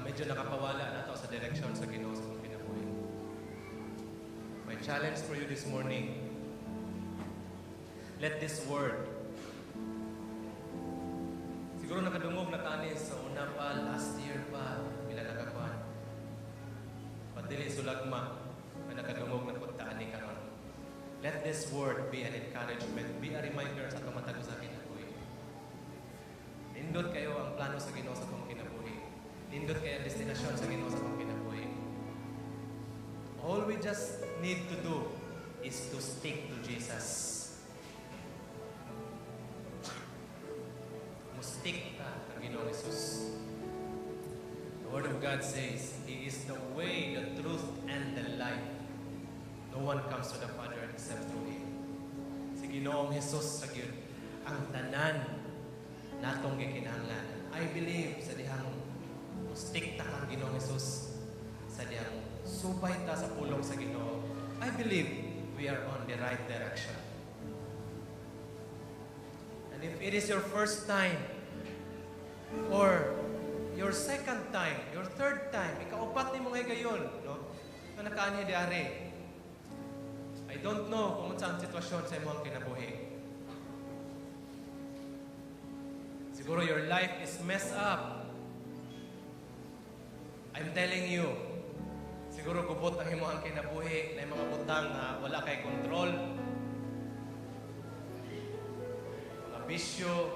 medyo nakapawala na to sa direksyon sa Ginoo sa atong kinabuhi. My challenge for you this morning, let this word, siguro nakadungog na kani sa una pa, last year pa, pila nakakuan. But dili sulagma, may nakadungog na puntaan ni karon. Let this word be an encouragement, be a reminder sa atong matag usa kinabuhi. Nindot kayo ang plano sa Ginoo sa atong kinabuhi. Nindot kayo ang destinasyon sa Ginoo sa atong kinabuhi. All we just need to do is to stick to Jesus. Mustik ta ang Ginoong Jesus. The Word of God says, He is the way, the truth, and the life. No one comes to the Father except through Him. Si Ginoong Jesus sa gyud ang tanan natong gikinahanglan. I believe sa dihang mustik ta kang Ginoong Jesus, sa dihang subay ta sa pulong sa Ginoo, I believe we are on the right direction. And if it is your first time or your second time, your third time, ikaupat ni mga higayon, no? Na nakaanhi diari. I don't know kung unsa ang sitwasyon sa imong kinabuhi. Siguro your life is messed up. I'm telling you, siguro gubot ang imong kinabuhi na mga butang nga wala kay kontrol. Mga bisyo,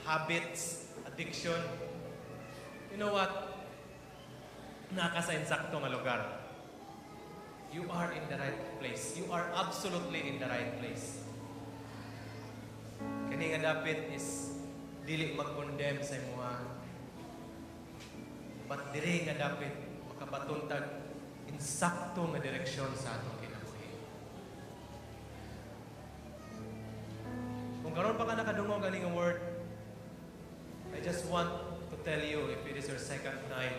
habits, addiction. You know what? Naa ka sa insakto nga lugar. You are in the right place. You are absolutely in the right place. Kani nga dapit is dili mag-condemn sa imuha. But diri nga dapit makabaton tag insakto nga direksyon sa atong kinabuhi. Kung karon pa ka nakadungog ani nga word, I just want to tell you, if it is your second time,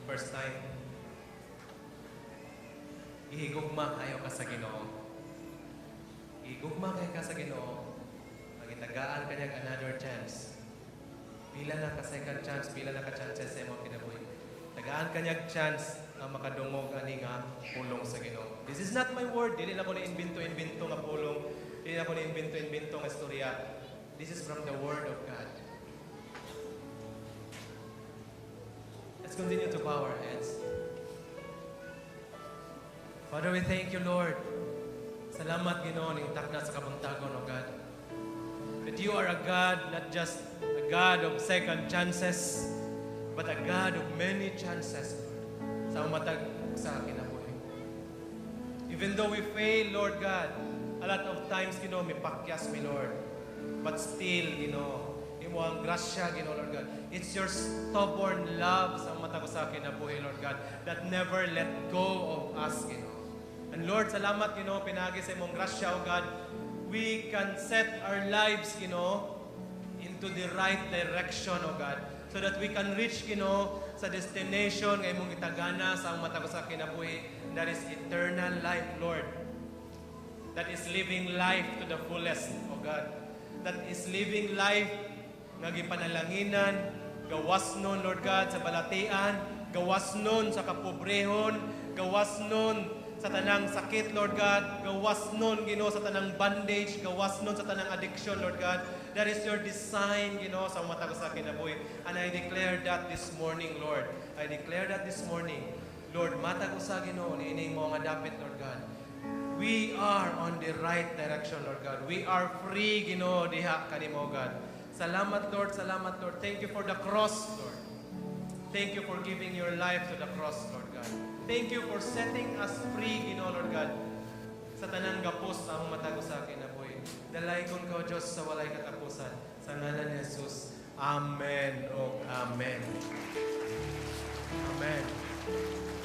first time, ihigugma kayo ka sa Ginoo. Ihigugma kayo ka sa Ginoo. Pagitagaan ka niya another chance. Pila na ka second chance, pila na ka chances sa imong kinabuhi. Tagaan ka niya chance nga makadungog ani nga pulong sa Ginoo. This is not my word. Dili na ko ni-invento-invento nga pulong. Dili na ko ni-invento-invento nga istorya. This is from the Word of God. Let's continue to bow our heads. Father, we thank you, Lord. Salamat, Ginoo, ning takna sa kabuntagon, O God. That you are a God, not just a God of second chances, but a God of many chances, Lord, sa matag sa kinabuhi. Even though we fail, Lord God, a lot of times, Ginoo, mipakyas mi, Lord. But still, Ginoo, imo ang grasya, Ginoo, Lord God. It's your stubborn love sa matag sa kinabuhi, Lord God, that never let go of us, Ginoo. And Lord, salamat, Ginoo, pinaagi sa imong grasya, O God, we can set our lives, Ginoo, into the right direction, O God, so that we can reach, Ginoo, sa destination nga imong gitagana sa matag sa kinabuhi, that is eternal life, Lord. That is living life to the fullest, O God. That is living life nga gipanalanginan, gawas nun, Lord God, sa balatian, gawas nun sa kapobrehon, gawas nun sa tanang sakit, Lord God, gawas nun, Ginoo, sa tanang bandage, gawas nun sa tanang addiction, Lord God. That is your design, Ginoo, sa matag sa kinabuhi. And I declare that this morning, Lord. I declare that this morning. Lord, matag usa, Ginoo, niining mo nga dapit, Lord God. We are on the right direction, Lord God. We are free, Ginoo, diha kanimo, God. Salamat, Lord. Salamat, Lord. Thank you for the cross, Lord. Thank you for giving your life to the cross, Lord God. Thank you for setting us free, Ginoo, Lord God, sa tanang gapos sa among matag usa kinabuhi. Dalaygon ka, O Diyos, sa walay katapusan. Sa ngalan ni Jesus. Amen o Amen. Amen.